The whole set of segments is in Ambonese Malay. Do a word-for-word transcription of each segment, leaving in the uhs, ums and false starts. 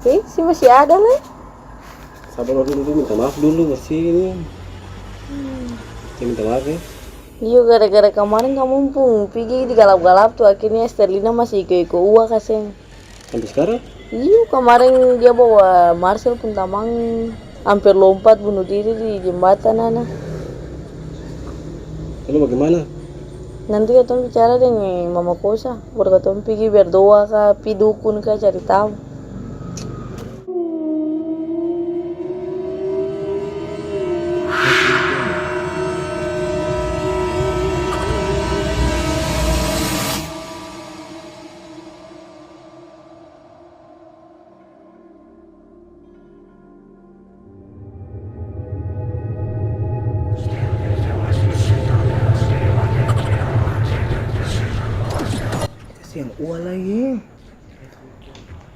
Eh, se masih ada lai. Sabar dulu, dulu, minta maaf dulu, masih ini. Saya minta maaf ya. Iyo, gara-gara kamareng kamong pung pigi di galap-galap tu, akhirnya Esterlina masih iko-iko Ua ka seng. Sampe skarang? Iyo, kamareng dia bawa Marcel pung tamang amper lompat bunuh diri di jembatan sana. Lalu bagimana? Nanti katong bicara deng mama kosa, baru katong pigi berdoa ka, pi dukun ka, cari tau. Kasiang Ua lai e.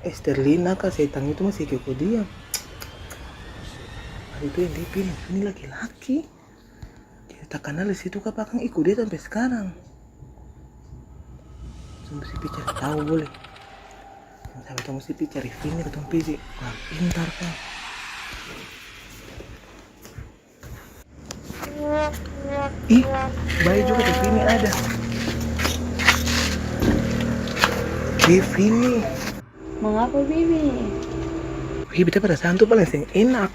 Esterlina ka setang itu masih iko-iko dia. Ada itu yang dia pilih, ini laki-laki. Dia takanal di situ kapa akang iko dia sampe skarang. Katong musti pi cari tau boleh. Sampe katong musti pi cari Vini, katong pi orang pintar ka. Ih, bae juga di Vini ada. Di Vini. Mangapa, Bibi? Ih, beta perasaan tuh paleng seng enak.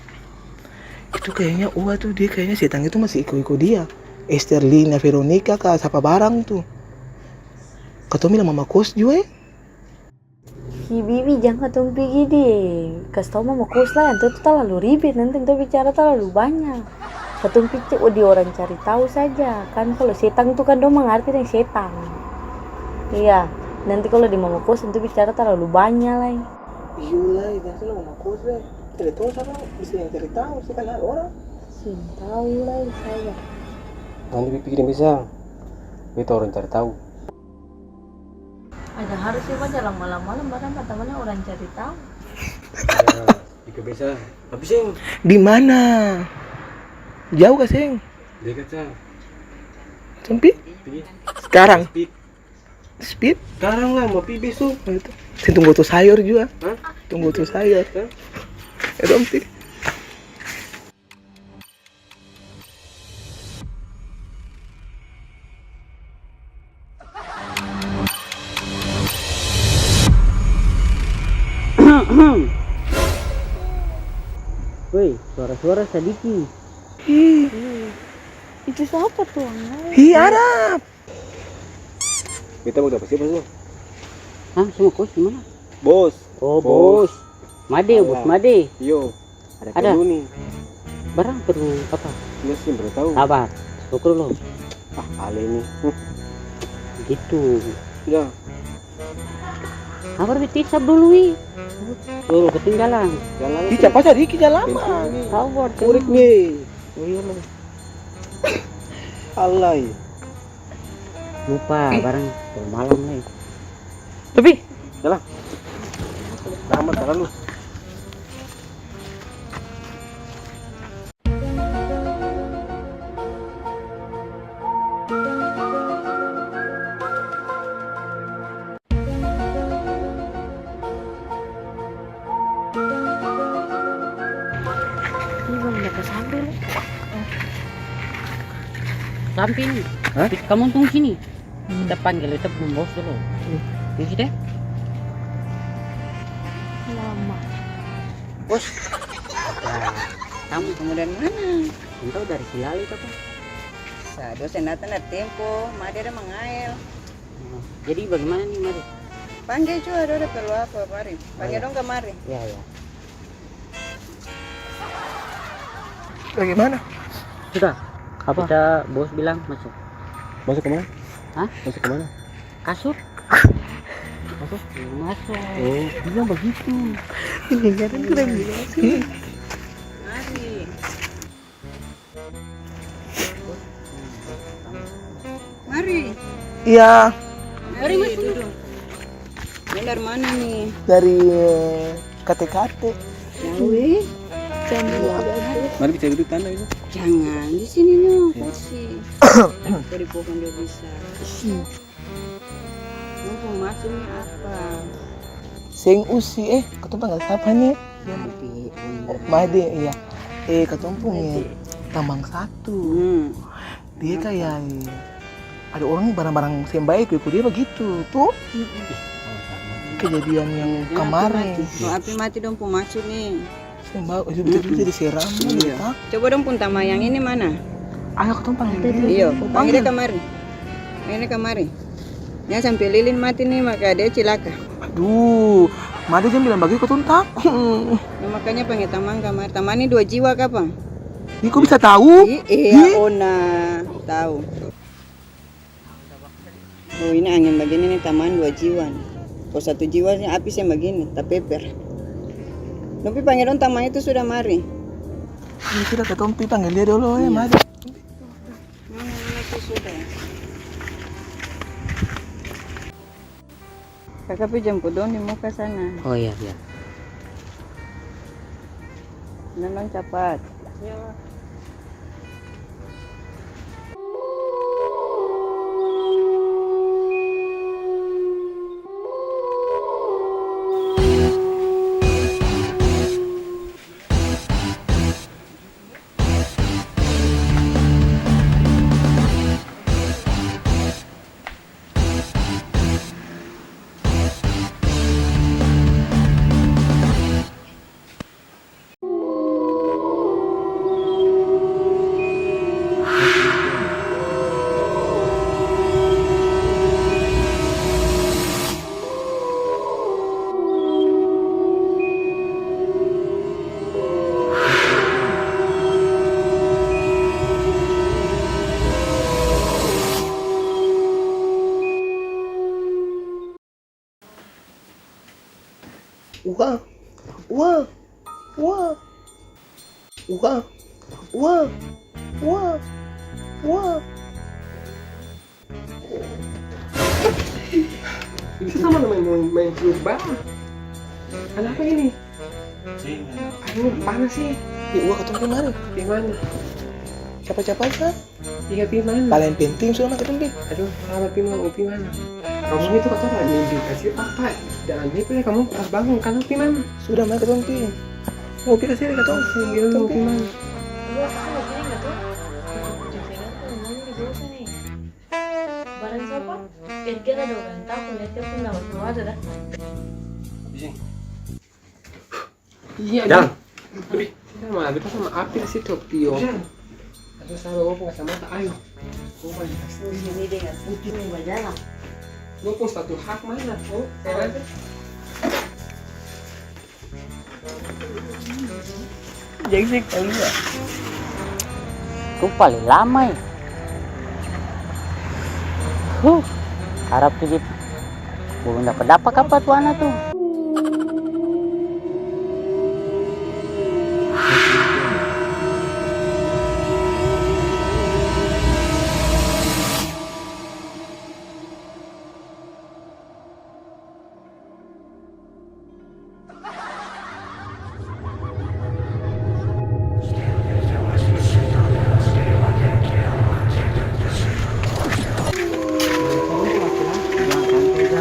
Itu kayaknya Ua tuh, dia kayaknya setang itu masih iko-iko dia. Esterlina, Veronica ka, sapa barang tuh. Katong bilang mama kos jua e. Hi, Bibi, jang katong pigi di kas tau mama kos lai, antua tu talalu ribet, nanti antua bicara talalu banya. Katong pi di orang cari tau saja, kan kalo setang tu kan dong mangarti deng setang. Iya, nanti kalo di mama kos antua bicara talalu banya lai. Iyo lai, biasa lah mama kos lai. Cari tau sapa bisa yang cari tau, se kan ada orang. Seng tau lai saya. Nanti pi pigi deng bisa, beta orang cari tau. Ada harus sih, Bang, jalan malam-malam, barang kata mana orang cari tahu. Ya, iko bisa. Tapi seng. Di mana? Jauh ka seng? Dekat sa. Sampi? Pi. Sekarang? Speed. Speed? Sekarang lah, mau pi besok. Nah, itu. Seng tunggu tu sayur juga. Hah? Tunggu tu sayur. Hah? Ya, dong, pi. Woi, suara-suara sadiki. Ih. Itu siapa tuh? Ih, Arab. Beta mo dapa siapa su? Hah, su mo kos di mana? Bos. Oh, bos. Bos. Made, bos Made. Iyo. Ada. Ada perlu ni. Barang perlu apa? Iyo, seng perlu tau. Sabar. Syukur lo. Ah, ale ni. Hmm. Begitu. Ya. Sabar, beta isap dulu, wi. Dulu, ketinggalan. Jalan. Ih, capat sadiki jalan, Bang. Sabar, kurik ni. Oh, iya, Bang. Alay. Lupa, barang malam lai. Tapi, jalan. Lama talalu. Ini belum dapat sampai, lo. Sampai ni. Hah? Kamu tunggu sini. Hmm. Kita panggil, kita pung bos dulu. Hmm. Tunggu sini. Lama. Bos. Ya, kamu, kamu dari mana? Entah, dari Silali ka apa? Sa, dosen datang dari tempo, Made ada mangael. Hmm, jadi bagaimana ni, Made? Pangge jua, dong ada perlu apa, mari. Pangge dong kamari. Iya, iya. Bagaimana? Sudah. Apa? Kita bos bilang masuk. Masuk ke mana? Hah? Masuk ke mana? Kasur. Masuk? Masuk. Oh, bilang begitu. Ini kan kurang jelas. Mari. Mari. Iya. Mari, Mas, duduk. Ini dari mana nih? Dari, eh, K T K T. Jauh, eh? Mari kita duduk tanah itu. Jangan, di sini, no, kursi. Atau di pohon juga bisa. Mumpung masuk nih apa? Seng Usi, eh, katong panggel sapa ni? Made. Oh, Made, iya. Eh, katong pung, eh, tamang satu. Hmm. Dia kaya, eh, ada orang barang-barang seng bae iko-iko dia bagitu, to? Mm-mm. Kejadian yang kemarin. Api mati. Kalo api mati, dong pung maksud ni. Seng bagus, itu betul-betul jadi seram, iya. Coba dong pung tamang yang ini mana? Ayo, katong panggil dia. Iyo, panggil dia kamari. Panggil dia kamari. Jang sampe lilin mati ni, maka dia cilaka. Aduh, Made jang bilang bagitu, katong takut. Nah, makanya panggil tamang kamari. Tamang ni dua jiwa kapa? Ih, kok bisa tau? Ih, iya, ona tau. Oh, ini angin bagini ni tamang dua jiwa ni. Kalo satu jiwa ni api seng bagini, tapeper. Dong pi panggel dong tamang itu sudah mari. Ini sudah katong pi panggel dia dolo, ya, Made. Nona, nona pi sudah. Kaka pi jemput dong di muka sana. Oh iya, iya. Nona capat. Iya. Wah, wah, wah. Wah, wah, wah, wah. Itu sama main, main, main fluit bareng. Ada apa ini? Aduh, panas sih. Ya, wah, katong pi mana? Pi mana? Capat-capat sa. Iya, pi mana? Paling penting sudah mati, pi. Aduh, salah, pi mana? Pi mana? Kamu itu katong ada mimpi kasih apa? Jangan mimpi ya, kamu pas bangun, kan pi mana? Sudah, mari katong pi. Mau pi kasih katong. Sini, pi mana? Aduh, aku sama Jeng katong. Jeng Jeng tuh ngomong di bawah sana. Barang siapa? Edgar ada orang takut, lihat dia pun nama semua ada dah. Jeng. Iya, Jang. Jang. Lebih. Kita mah, kita sama Apil sih, Tokyo. Jang. Ada salah, gua pung kacamata, ayo. Gua balik. Di sini dengan putih nih, bajalan. Gua pung sepatu hak mana? Oh, saya rasa. Jang sih kali ya. Itu paling lama ya. Huh, harap tuh dia belum dapat-dapat apa tuh anak tuh.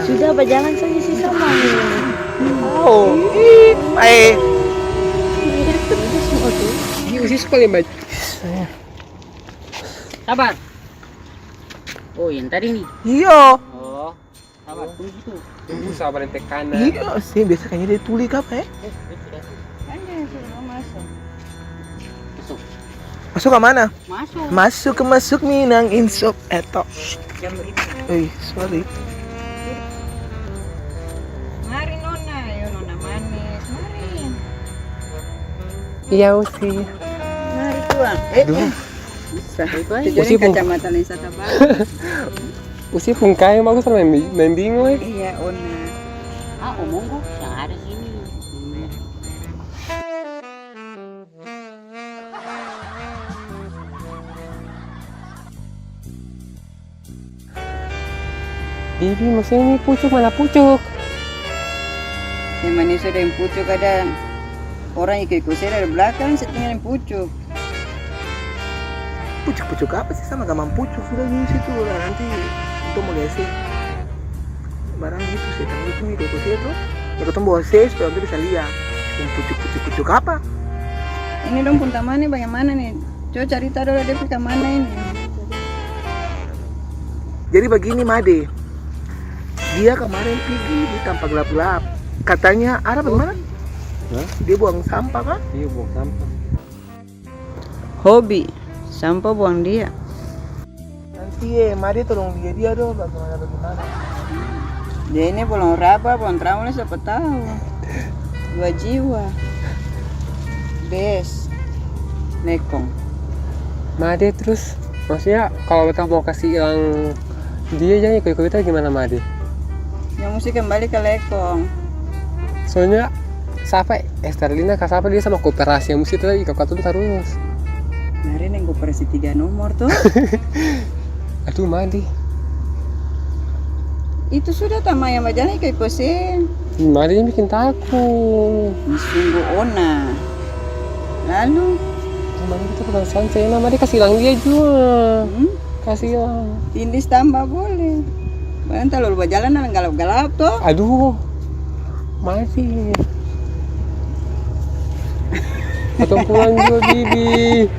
Sudah bajalan saja si Sama ni. Oh, ih, bae. Ini usis paling baik. Sabar. Oh, yang tadi ni? Iyo. Oh. Sabar, tunggu tu. Tunggu sabar, ente kanan. Iya, sih, biasa kayaknya dia tuli ka apa, eh? Eh, dia sudah. Kan dia sudah mau masuk. Masuk. Masuk ke mana? Masuk. Masuk ke masuk Minang Insop, eto. Jam lima. Eh, sorry. Mari, Nona. Ayo, Nona manis. Mari. Iya, Usi. Mari, Tuang. Eh, aduh. Eh. Bisa. Usi pung kacamata lensa tabang. Usi pung kaeng bagus, maeng bi-, maeng bingung, eh. Iya, ona. Ah, omong kok yang ada sini. Bibi, maksudnya ini pucuk mana pucuk? Yang manis ada yang pucuk, ada orang iko-iko saya dari belakang, saya tinggal yang pucuk. Pucuk-pucuk apa sih, sama gampang pucuk sudah di situ lah, nanti itu mau lihat sih. Barang itu sih, tanggung itu iko-iko saya tuh. Ya katong bawa se supaya katong bisa lia. Pung pucuk-pucuk-pucuk apa? Ini dong pung tamang ni bagaimana ni? Coba carita dolo, dia pi kamana ini? Jadi bagini, Made. Dia kemarin pigi di tampa glap-glap. Katanya, Ara bagemana? Hah? Dia buang sampah, ka? Iya, buang sampah. Hobi, sampah buang dia. Nanti, eh, Made tolong lia dia do, bagemana-bagemana. Dia ini balong raba, balong trauma, sapa tau. Dua jiwa. Bes. Lekong. Made, trus, maksudnya, kalo beta mo kasi ilang dia, jang iko-iko beta, gimana, Made? Yang musti kembali ka lekong. Soalnya, sapa, Esterlina ka sapa, dia sama koperasi, yang musti tetap iko katong tarus. Dari neng koperasi tiga nomor to. Aduh, Made. Itu sudah tama yang bajalang iko-iko se. Made yang bikin takut. Sungguh ona. Lalu? Made, beta penasaran, Sena. Made kasi ilang dia jua. Hmm? Kasi ilang. Tindis tamba boleh. Barang talalu bajalang dalam galap-galap to. Aduh. Made. Katong pulang jua, Bibi.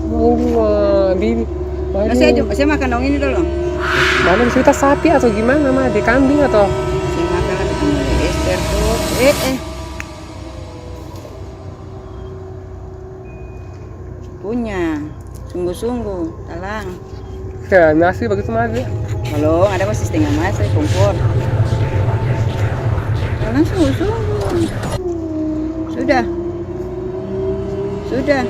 Mandi, ma, Bibi. Mandi. Nah, saya, saya makan dong ini dulu. Mana cerita sapi atau gimana, ma? Di kambing atau? Saya makan lagi sama Ester tuh. Eh, eh. Punya. Sungguh-sungguh, talang. Ya, nasi bagitu mah dia. Kalo ada masih setengah masak, kompor. Talang sungguh-sungguh. Sudah. Sudah.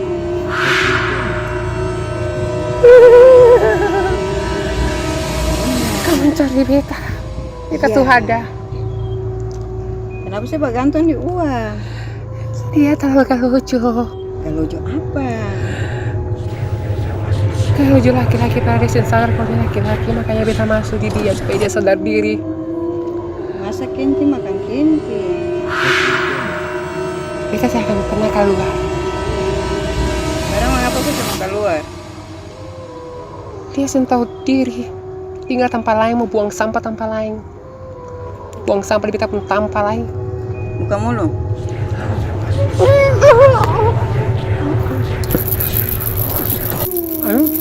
Kau mencari beta. Beta suhada. Kenapa sih bagantong di uang? Dia talalu galucu. Galucu apa? Galucu laki-laki, padahal dia seng sadar kalo dia laki-laki, makanya beta maso di dia supaya dia sadar diri. Masa kenting makan kenting? Beta seng akan pernah kaluar. Barang mangapa ko cuma kaluar? Dia seng tau diri. Tinggal tampa laeng, mo buang sampah tampa laeng. Buang sampah di beta pung tampa lai. Buka mulu.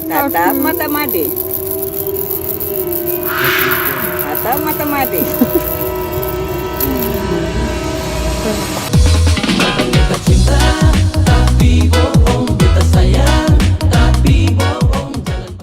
Tatap mata Made. Tatap mata Made.